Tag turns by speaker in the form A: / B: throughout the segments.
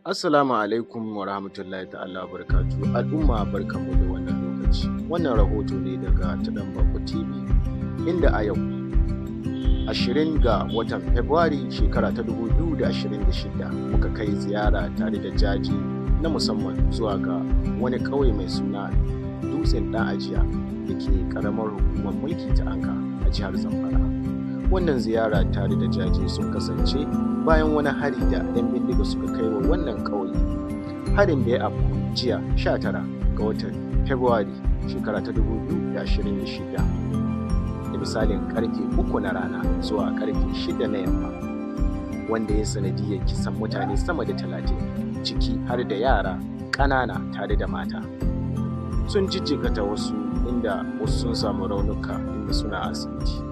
A: Assalamu alaikum wa rahmatullahi ta'ala wa barakatuhu. Al'umma, barkanmu da wannan lokaci. Wannan rahoto ne daga Taɗan Bako TV, inda a yau 20 ga watan Fabrairu, shekara ta 2026, muka kai ziyara tare da jaje na musamman zuwa ga wani ƙauye mai suna Dutsen Ɗan Ajiya da ke ƙaramar hukumar mulki ta Anka a jihar Zamfara. Wannan ziyara tare da jaje sun kasance bayan wani hari da 'yan bindiga suka kai wa wannan ƙauye. Harin da ya afku jiya, 19 ga watan Fabrairu, shekara ta 2026, da misalin karfe 3 na rana zuwa karfe 6 na yamma, wanda ya sanadiyar kisan mutane sama da 30, ciki har da yara ƙanana tare da mata. Sun jijjikata wasu, inda wasu sun samu raunuka, inda suna asibiti.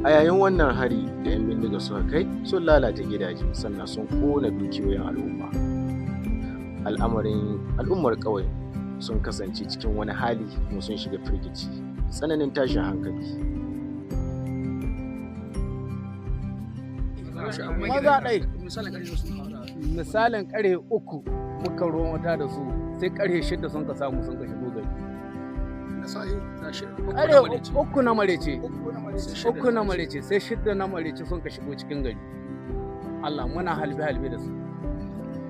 A: A yayin wannan hari da 'yan bindiga suka kai, sun lalata gidaje, sannan sun kona dukiyoyin al'umma. Al'amarin al'ummar ƙauyen sun kasance cikin wani hali, kuma sun shiga firgici, tsananin tashin hankali.
B: Maza ɗai, misalin karfe 3 muka ruwan wuta da su, sai karfe 6 sun ka samu sun ka shigo gari. Karfe 3 na marece, 3 na marece, sai 6 na marece sun ka shigo cikin gari. Allah, muna halbe halbe da su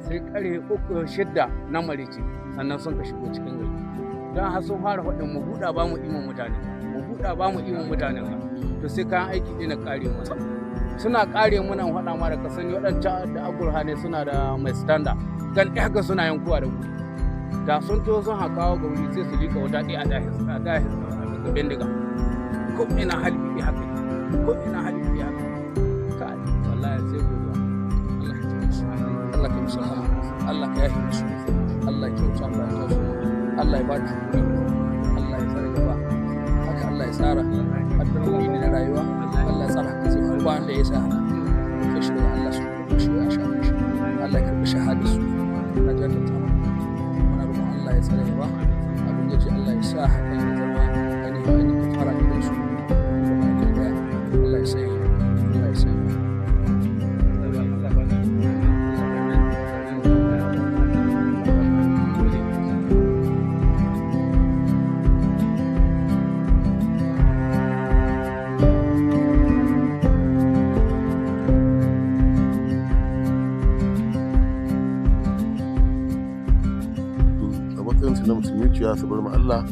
B: sai karfe 3, 6 na marece sannan sun ka shigo cikin gari. Don har sun fara faɗin mu buɗa ba mu iman mutane, mu buɗa ba mu iman mutanen ka. To, sai kayan aiki ɗina ƙare mana, suna ƙare muna faɗa ma da ka sani. Waɗancan da agurhane suna da mai standa gan ɗaya haka, suna yankuwa da wuri. Da sun to sun hakawa ga wuri, sai su liƙa wuta ɗaya a dahis a dahis da bindiga, ko ina halbi ɗaya haka, ko ina halbi ɗaya haka. Kai, wallahi sai godiya.
C: Allah ya taimake su, Allah ka musu rahama, Allah ka yafe musu, Allah ya kyauta mu ta su, Allah ya bada hakuri, Allah ya tsare gaba. Haka Allah ya tsara addu'o'i ne na rayuwa. Allah ya tsara haka zai faru, ba wanda ya sa hana kai shi daga Allah. Su karɓi shi ya sha shi, Allah ya karɓi shahadar su. Na jajanta mu, muna roƙon Allah ya tsare gaba. Abin ya ce Allah ya sa hakan ya zama ainihin kafara gare su gaba ɗaya. Allah ya sanya, Allah ya sanya.
D: A matsayinsu na musulmi, cewa su bar ma Allah,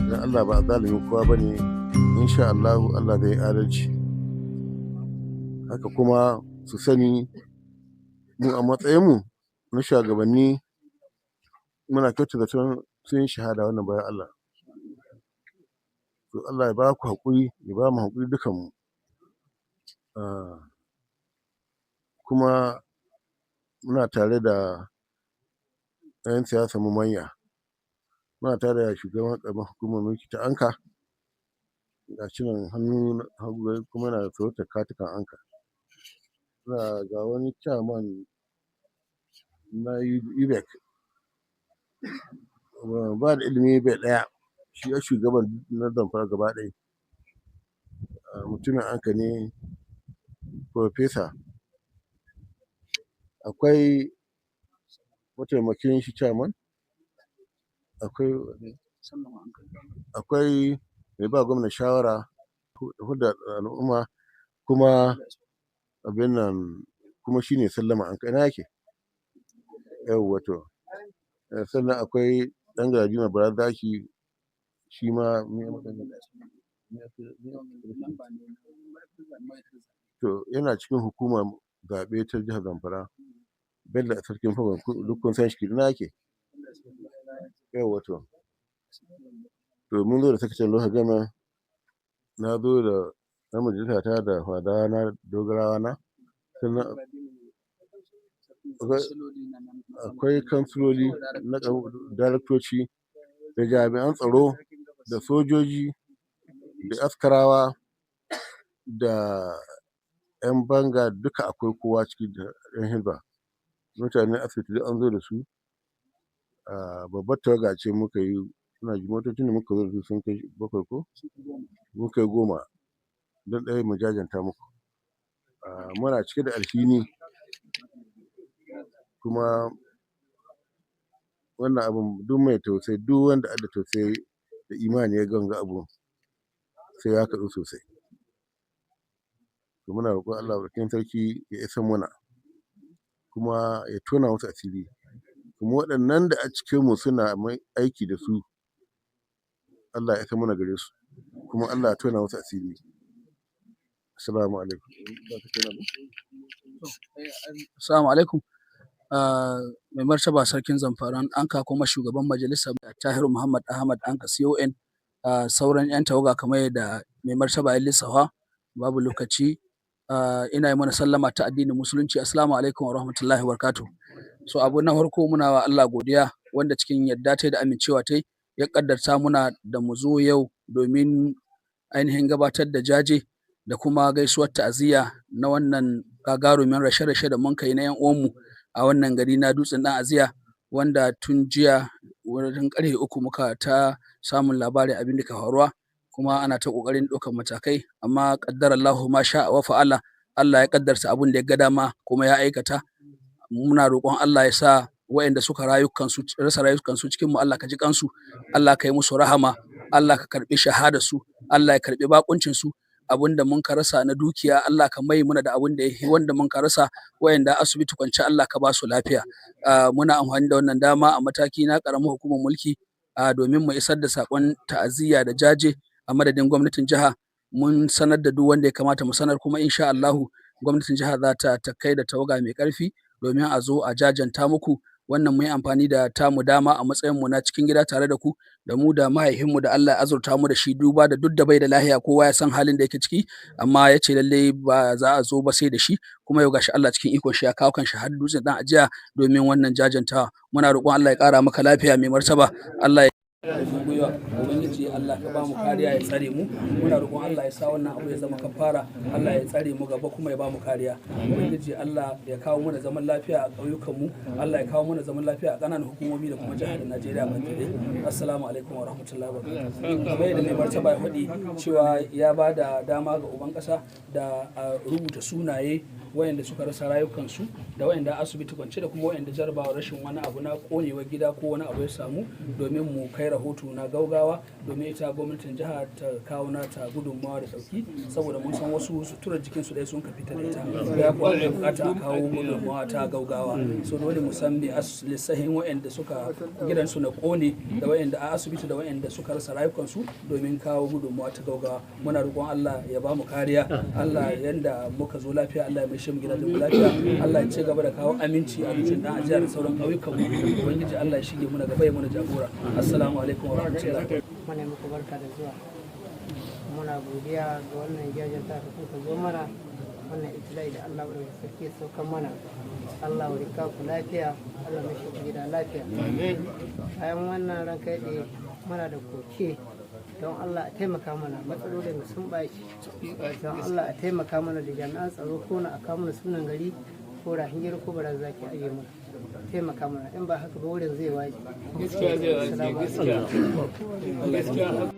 D: dan Allah ba a zalimin kowa ba ne. Insha Allah, Allah zai yi adalci. Haka kuma su sani, mu a matsayinmu na shugabanni muna kyautata zaton sun yi shahada, wannan bayan Allah. To, Allah ya ba ku haƙuri, ya ba mu haƙuri dukanmu. Kuma muna tare da 'yan siyasa mu manya, muna tare da shugaban ƙaramar hukumar mulki ta Anka, ga shi nan hannu hagu, kuma yana sarautar katukan Anka. Ga wani chairman na UBEC, ba da ilimi bai ɗaya, shi ya shugaban na Zamfara gaba ɗaya, mutumin Anka ne, professor. Akwai mataimakin shi chairman, akwai mai ba gwamna shawara hulɗar al'umma, kuma abin nan kuma shine Sallama Anka. Ina yake? Yawwa, to, sannan akwai ɗan Galadima Bala Zaki, shi ma. To, yana cikin hukumar zaɓe ta jihar Zamfara, Bello Sarkin Fagon, duk kun san shi. Ina yake? Yawwa, to mun zo da sakataren local government, na zo da ɗan majalisa ta da fadawa na, dogarawa na. Sannan akwai kansiloli na daraktoci da jami'an tsaro da sojoji da askarawa da 'yan banga duka, akwai kowa ciki, da 'yan hisba, mutanen asibiti duk an zo da su. Babbar tawaga ce muka yi. Ina ji motocin da muka zo da su sun kai bakwai ko mun kai 10, don ɗaya mu jajanta muku. Muna cike da alhini. Kuma wannan abun duk mai tausayi, duk wanda adda tausayi da imani ya ga wanga abu sai ya kaɗu sosai. To muna roƙon Allah maɗaukakin sarki ya isar muna kuma ya tona musu asiri, kuma waɗannan da a cikinmu suna aiki da su, Allah ya isar mana gare su, kuma Allah ya tona musu asiri. Assalamu alaikum.
C: Assalamu alaikum. Mai martaba Sarkin Zamfara Anka, kuma shugaban majalisar Tahiru Muhammad Ahmad Anka CON, sauran 'yan tawaga, kamar yadda mai martaba ya lissafa, babu lokaci, ina yi mana sallama ta addinin Musulunci: assalamu alaikum wa rahmatullahi wa barakatuh. So abu na farko, muna wa Allah godiya wanda cikin yadda ta da amincewa ta ya kaddarta muna da mu zo yau domin ainihin gabatar da jaje da kuma gaisuwar ta'aziyya na wannan gagarumin rashe-rashe da mun kai na 'yan uwanmu a wannan gari na Dutsen Dan Aziya, wanda tun jiya wurin karfe 3 muka ta samun labarin abin da ka faruwa, kuma ana ta ƙoƙarin ɗaukar matakai, amma qaddara Allahu ma sha'a wa fa'ala. Allah ya kaddarta abin da ya ga dama kuma ya aikata. Muna roƙon Allah ya sa waɗanda suka rasa rayukansu cikin mu, Allah ka ji kansu, Allah ka yi musu rahama, Allah ka karbi shahada su, Allah ya karbi bakuncin su. Abin da mun ka rasa na dukiya, Allah ka mai muna da abin da ya wanda mun ka rasa. Wayanda asibiti kwance, Allah ka ba su lafiya. Muna amfani da wannan dama a mataki na karamar hukumar mulki domin mu isar da sakon ta'aziyya da jaje a madadin gwamnatin jiha. Mun sanar da duk wanda ya kamata mu sanar, kuma insha Allahu gwamnatin jiha za ta kai da tawaga mai karfi domin a zo a jajanta muku wannan. Mun yi amfani da tamu dama a matsayin mu na cikin gida tare da ku, da mu da mahaifinmu da Allah ya azurta mu da shi, duba da duk da bai da lahiya, kowa ya san halin da yake ciki, amma ya ce lalle ba za a zo ba sai da shi. Kuma yau gashi Allah cikin ikon shi ya kawo kanshi har Dutsen Dan Ajiya domin wannan jajantawa. Muna roƙon Allah ya ƙara maka lafiya, mai martaba. Allah ya gwiwa. Ubangiji Allah ka ba mu kariya, ya tsare mu. Muna roƙon Allah ya sa wannan abu ya zama kafara, Allah ya tsare mu gaba kuma ya ba mu kariya. Ubangiji Allah ya kawo mana zaman lafiya a ƙauyukan mu, Allah ya kawo mana zaman lafiya a ƙananan hukumomi da kuma jihar Najeriya baki ɗaya. Assalamu alaikum wa rahmatullahi wa barakatuh. Kamar yadda mai martaba ya faɗi cewa ya ba da dama ga uban ƙasa da a rubuta sunaye wayanda suka rasa rayukansu da wayanda asibiti kwance da kuma wayanda jarabawa rashin wani abu na konewar gida ko wani abu ya samu, domin mu kai rahoto na gaugawa domin ita gwamnatin jiha ta kawo nata gudunmawa da dauki, saboda mun san wasu suturar jikinsu ɗaya sun ka fita da ita, ya kuwa akwai bukata a kawo gudunmawa ta gaugawa. So dole mu san me lissahin wayanda suka gidansu na kone da wayanda a asibiti da wayanda suka rasa rayukansu domin kawo gudunmawa ta gaugawa. Muna roƙon Allah ya ba mu kariya. Allah, yanda muka zo lafiya, Allah ya maishe mu gidajen mu lafiya. Allah ya ci gaba da kawo aminci a Dutsen Dan Ajiya da sauran ƙauyukan mu. Ubangiji Allah ya shige mu gaba, ya muna jagora. Assalamu alaikum wa rahmatullahi.
E: Muna muku barka da zuwa. Muna godiya ga wannan jajanta da kuka zo mana, wannan itila'i da Allah wadda sarki saukan mana. Allah wa rika ku lafiya, Allah mashi ku gida lafiya. Bayan wannan, ranka yaɗe, muna da koke. Don Allah a taimaka mana, matsalolin sun ɓaci. Don Allah a taimaka mana da jami'an tsaro, ko na a kawo mana sunan gari ko Rahin ko Barazaki aje mana, taimaka mana. In ba haka ba, wurin zai waje. Gaskiya.